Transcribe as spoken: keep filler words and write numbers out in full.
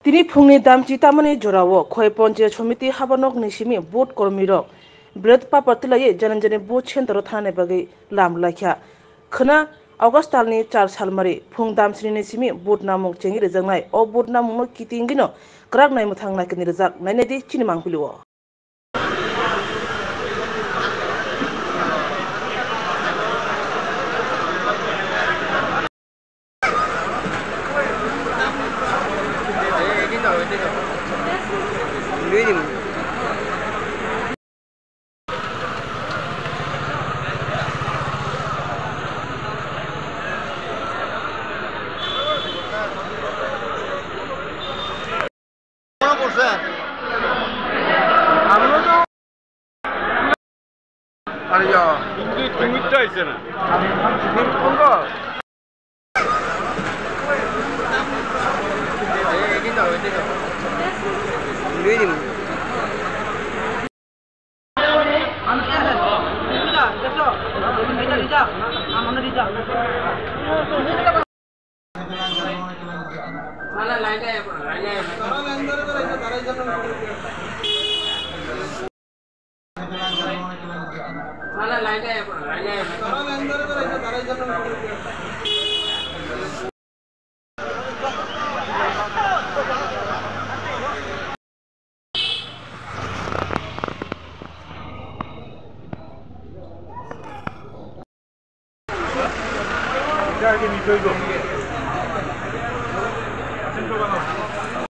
Tini phungni damchi tamani jorao Khoi Panchayat Samiti habanokni simi vote kormirok ballot paper twlaiwi jani jani vote centre-o thanani bagwi lam laikha. Khwna August talni char salmari phung damchinini simi vote namung chengwi rwjaknai. O vote namungno kitingwino kwrak naimwthang naikani rwjak. Nainai di chini mangpili-o. Ari ya. Hindi, hindi tayo sana. Hindi ko. Hindi.